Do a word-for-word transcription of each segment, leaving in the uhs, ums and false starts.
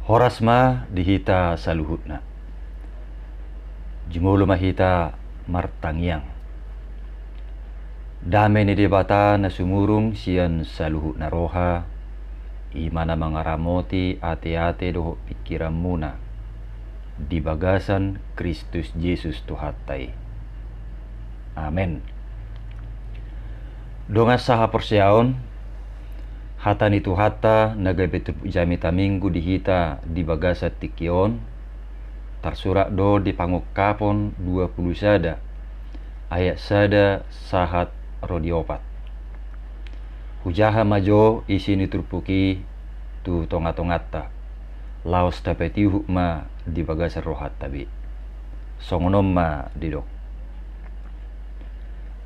Horas ma di hita saluhutna. Jumolo ma hita martangiang. Dame ni Debata na sumurung sian saluhutna roha, i ma na mangaramoti ateate dohot pingkiranmuna di bagasan Kristus Jesus Tuhanta i. Amen. Dongan sahaporseaon, hata ni Tuhanta na gabe turpuk jamita Minggu di hita di bagasan tingki on, tarsurat do di Pangungkapon dua pulu sada, ayat sada sahat ro di opat. Hujaha ma jo isi ni turpuk i tu tongatonganta, laos tapatihuk ma di bagasan rohanta be. Songon on ma didok.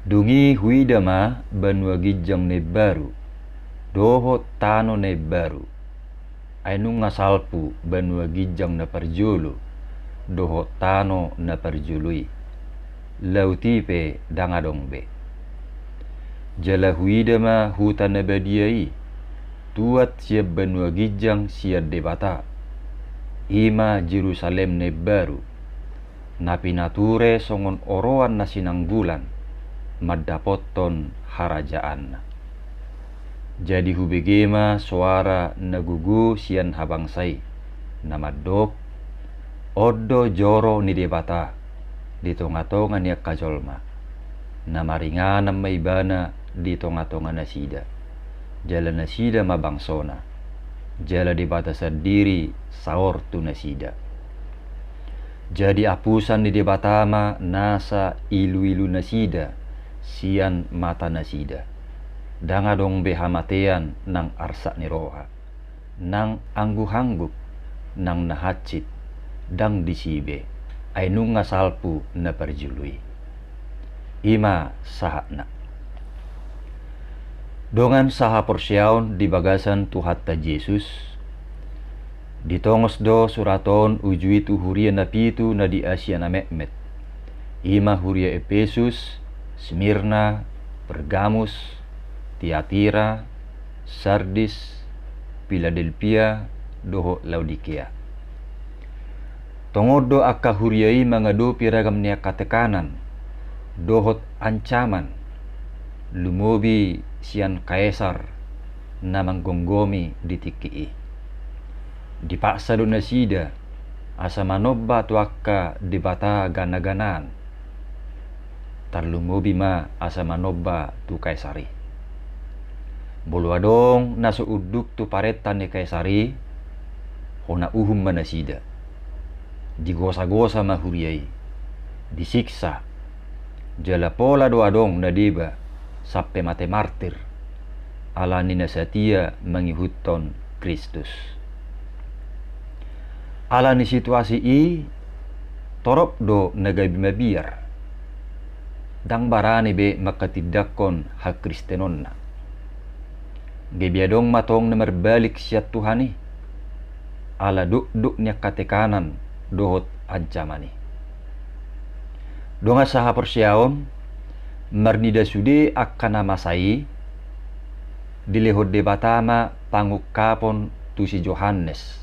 Dung i huida ma banua ginjang na imbaru, dohot tano na imbaru. Ai nunga salpu banua ginjang na parjolo, dohot tano na parjolo i. Laut i pe ndang adong be. Jala huida ma huta na badia i, tuat sian banua ginjang sian Debata, i ma Jerusalem na imbaru, na pinature songon oroan na sinanggulan, mandapothon harajaanna. Jadi hubege ma soara na gogo sian habangsa i, na mandok: On do joro ni Debata di tongatonga ni angka jolma, na maringanan ma Ibana di tongatonga nasida, jala nasida ma bangsona, jala Debata sandiri saor tu nasida. Jadi apusan ni Debata ma nasa iluilu nasida sian mata nasida. Ndang adong be hamatean nang arsak ni roha, nang angguhangguk, nang na hansit, ndang disi be, ai nunga salpu na parjolo i. I ma sahatna. Dongan sahaporseaon di bagasan Tuhanta Jesus, ditongos do surat on uju i tu huria na pitu na di Asia na metmet, i ma huria Epesus, Smirna, Pergamus, Tiatira, Sardis, Piladelpia, dohot Laodikea. Tongon do angka huria i mangadopi ragam ni angka tekanan dohot ancaman, lumobi sian Kaisar na manggomgomi di tingki i. Dipaksa do nasida asa manomba tu angka debata ganaganaan, tarlumobi ma asa manomba tu Kaisar i. Molo adong na so unduk tu parenta ni Kaisar i, hona uhum ma nasida. Digosagosa ma huria i, disiksa, jala pola do adong na deba sampe mate martir, ala ni na satia mangihuthon Kristus. Ala ni situasi i, torop do na gabe mabiar, ndang barani be manghatindanghon hakristenonna. Gabe adong ma tong na marbalik sian Tuhan i, ala dokdok ni angka tekanan dohot ancaman i. Dongan sahaporseaon, marnida sude angka na masa i, dilehon Debata ma pangungkapon tu si Johannes,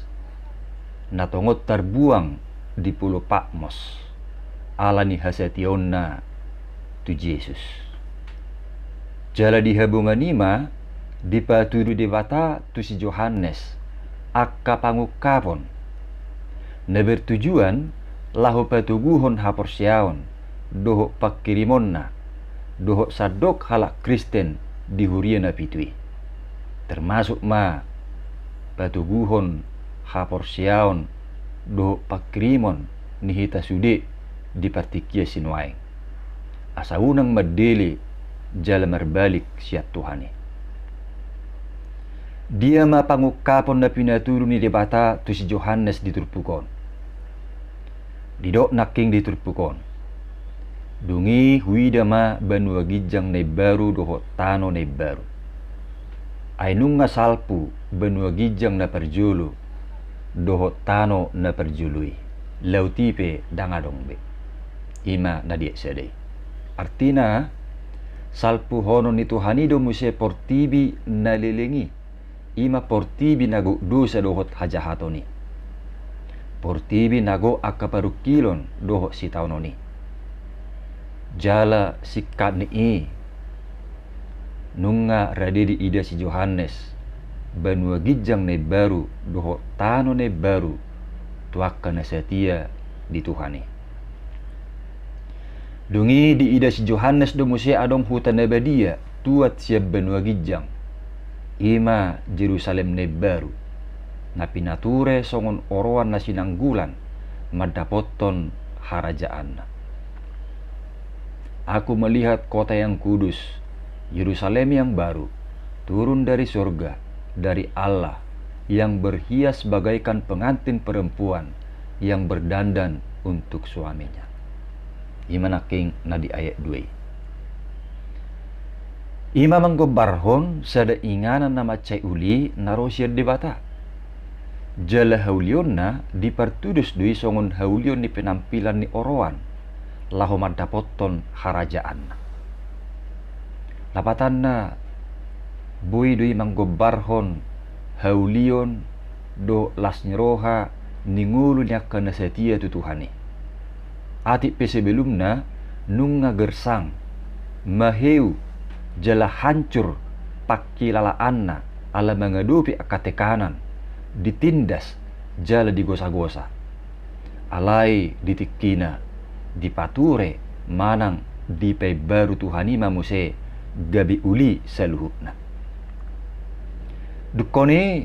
na tongon tarbuang di Pulo Patmos, ala ni hasatiaonna tu Jesus. Jala di habongan i ma dipatudu Debata tu si Johannes angka pangungkapon, na bertujuan laho patoguhon haporseaon dohot pangkirimonna, dohot sandok halak Kristen di huria na pitu i. Termasuk ma patoguhon haporseaon dohot pangkirimon ni hita sude di partingkian sinuaeng, asa unang mandele jala marbalik sian Tuhan i. Dia ma pangungkapon na pinatudu ni Debata tu si Johannes di turpuk on? Didok nangkin di turpuk on: Dung i huida ma banua ginjang na imbaru dohot tano na imbaru. Ai nunga salpu banua ginjang na parjolo dohot tano na parjolo i, laut i pe ndang adong be. I ma na di ayat sada i. Artina, salpuhonon ni Tuhan i do muse portibi na leleng i, i ma portibi na gok dosa dohot hajahaton i. portibi na gok angka parungkilon dohot sitaonon i. Jala singkat ni i, nunga rade diida si Johannes banua ginjang na imbaru dohot tano na imbaru tu angka na satia di Tuhan i. Dung i diida si Johannes do muse adong huta na badia tuat sian banua ginjang, i ma Jerusalem na imbaru, na pinature songon oroan na sinanggulan mandapothon harajaanna. Aku melihat kota yang kudus, Yerusalem yang baru, turun dari surga, dari Allah, yang berhias bagaikan pengantin perempuan yang berdandan untuk suaminya. I ma nangkin na di ayat dua i. I ma manggombarhon sada inganan na mansai uli na ro sian Debata. Jala haulionna dipartudus do i songon haulion ni penampilan ni oroan, laho mandapothon harajaanna. Lapatanna, boi do i manggombarhon haulion dohot las ni roha ni ngolu ni angka na satia tu Tuhan i. Atik pe sebelumna nunga gersang, maheu, jala hancur pangkilalaanna ala mangadopi angka tekanan, ditindas, jala digosagosa. Alai di tingkina dipature manang dipaimbaru Tuhan i ma muse gabe uli saluhutna. Dungkon i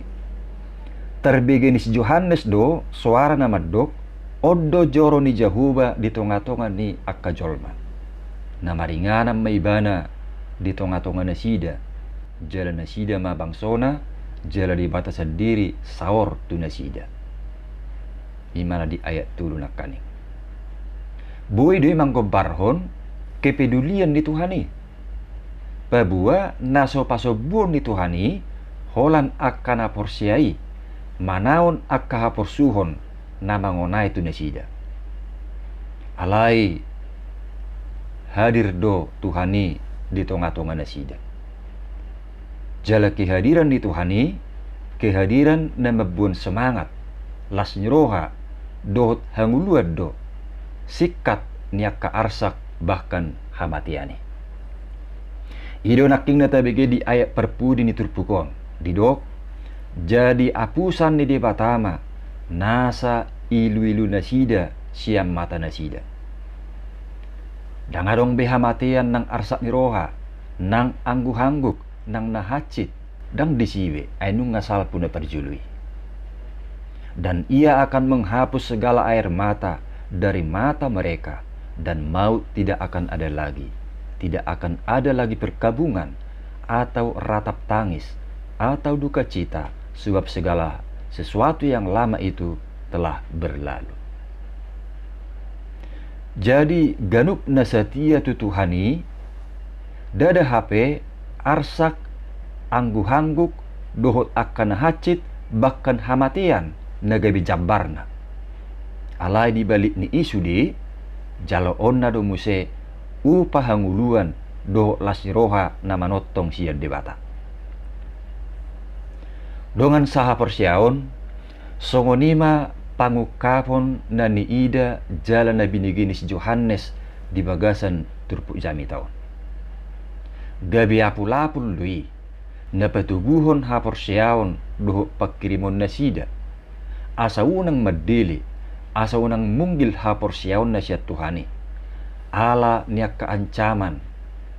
tarbege ni si Johannes do soara na mandok, on do joro ni Jahowa di tongatonga ni angka jolma. Na maringanan ma ibana di tongatonga nasida, jala nasida ma bangsona, jala Debata sandiri saor tu nasida. I ma na di ayat tolu nangkaning. Boi do i manggombarhon kepedulian ni Tuhan i. Paboa na so pasombuon ni Tuhan i holan angka na porsea i manaon angka haporsuhon na mangonai tu nasida. Alai hadir do Tuhan i di tongatonga nasida. Jala kehadiran ni Tuhan i, kehadiran na mamboan semangat, las ni roha, dohot hangoluan do singkat ni angka arsak bahkan hamatean i. I do nangkin na tabege di ayat parpudi ni turpuk on, didok, jadi apusan ni Debata ma nasa iluilu nasida sian mata nasida. Ndang adong be hamatean nang arsak ni roha, nang angguhangguk, nang na hansit, ndang disi be, ai nunga salpu na parjolo i. Dan Ia akan menghapus segala air mata dari mata mereka, dan maut tidak akan ada lagi. Tidak akan ada lagi perkabungan, atau ratap tangis, atau duka cita, sebab segala sesuatu yang lama itu telah berlalu. Jadi ganup na satia tu Tuhan i, ndada hape arsak, angguhangguk, dohot angka na hansit, bahkan hamatean na gabe jambarna. Alai di balik ni i sude, jaloonna do muse upa hangoluan dohot las ni roha na manongtong sian Debata. Dongan sahaporseaon, songon i ma pangungkapon na niida jala na binege ni si Johannes di bagasan turpuk jamita on. Gabe apulapul do i na patoguhon haporseaon dohot panghirimon nasida, asa unang mandele, asa unang munggil haporseaonna sian Tuhan i, ala ni angka ancaman,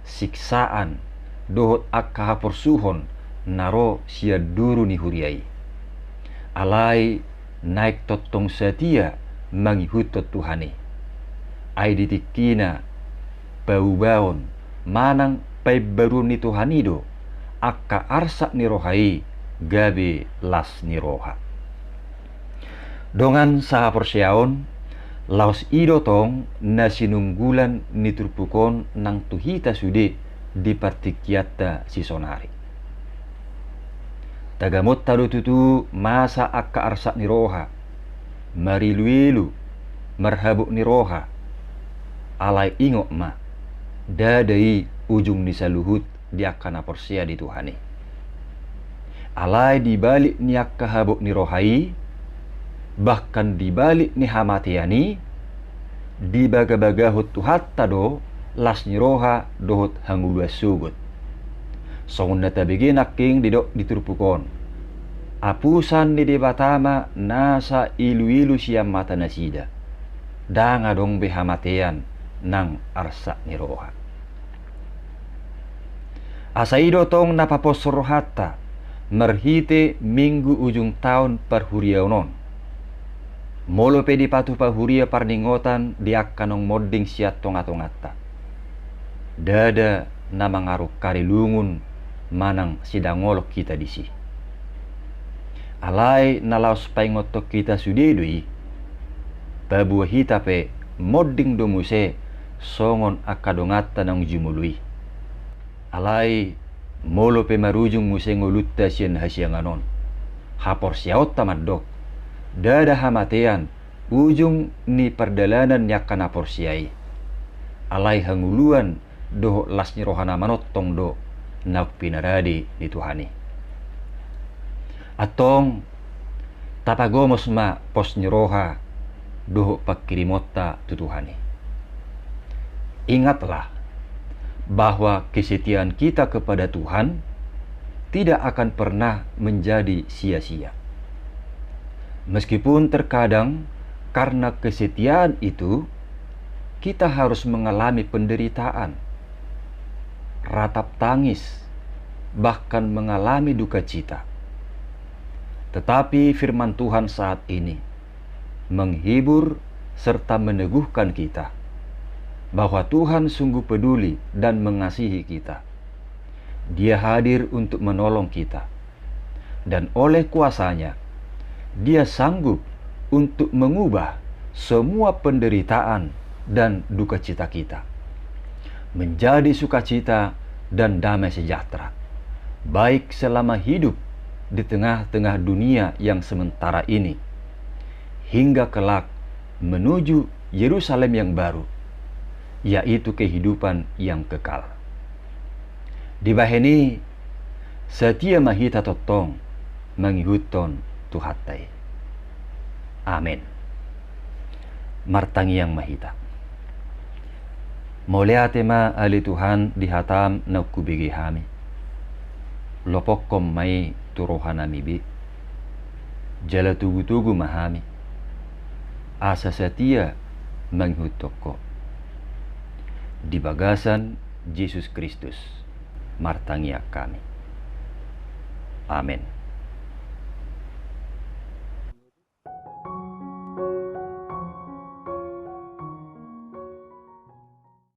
siksaan, dohot angka haporsuhon na ro sian duru ni huria i. Alai naeng tongtong satia mangihuthon Tuhan i. Ai di tingkina paubaon manang paimbaruon ni Tuhan i do angka arsak ni roha i gabe las ni roha. Dongan sahaporseaon, laos i do tong na sinunggulan ni turpuk on nang tu hita sude di partingkianta sisonari. Tagamonta do tutu masa angka arsak ni roha, mariluilu, marhabot ni roha. Alai ingot ma, ndada i ujung ni saluhut di angka na porsea di Tuhan i. Alai di balik ni angka habot ni roha i, Bahkan di balik ni hamatean i, dibagabagahon Tuhanta do las ni roha dohot hangoluan sogot. Songon na tabege nangkin didok di turpuk on, apusan ni Debata ma nasa iluilu sian mata nasida. Ndang adong be hamatean nang arsak ni roha. Asa i do tong na paposhon rohanta marhite Minggu Ujung Taon parhuriaon on. Molo pe dipatupa huria parningotan di angka naung monding sian tongatonganta, ndada na mangarungkari lungun manang sidangolon hita disi. Alai na laos paingothon hita sude do i, paboa hita pe monding do muse songon angka donganta naung jumolo i. Alai molo pe marujung muse ngolunta sian hasiangan on, haporseaonta mandok, ndada hamatean ujung ni pardalanan ni angka na porsea i. Alai hangoluan dohot las ni roha na manongtong do naung pinarade ni Tuhan i. Antong, tapagomos ma pos ni roha dohot pangkirimonta tu Tuhan i. Ingatlah bahwa kesetiaan kita kepada Tuhan tidak akan pernah menjadi sia-sia. Meskipun terkadang karena kesetiaan itu kita harus mengalami penderitaan, ratap tangis, bahkan mengalami duka cita. Tetapi firman Tuhan saat ini menghibur serta meneguhkan kita bahwa Tuhan sungguh peduli dan mengasihi kita. Dia hadir untuk menolong kita. Dan oleh kuasa-Nya, Dia sanggup untuk mengubah semua penderitaan dan duka cita kita menjadi sukacita dan damai sejahtera, baik selama hidup di tengah-tengah dunia yang sementara ini, hingga kelak menuju Yerusalem yang baru, yaitu kehidupan yang kekal. Dibahen i, satia ma hita tongtong mangihuthon Tuhanta i. Amen. Martangiang ma hita. Mauliate ma ale Tuhan di hataM naung hubege hami. Lopokhon ma i tu rohanami be. Jala togutogu ma hami asa satia mangihuthon Ho. Di bagasan Jesus Kristus martangiang hami. Amen.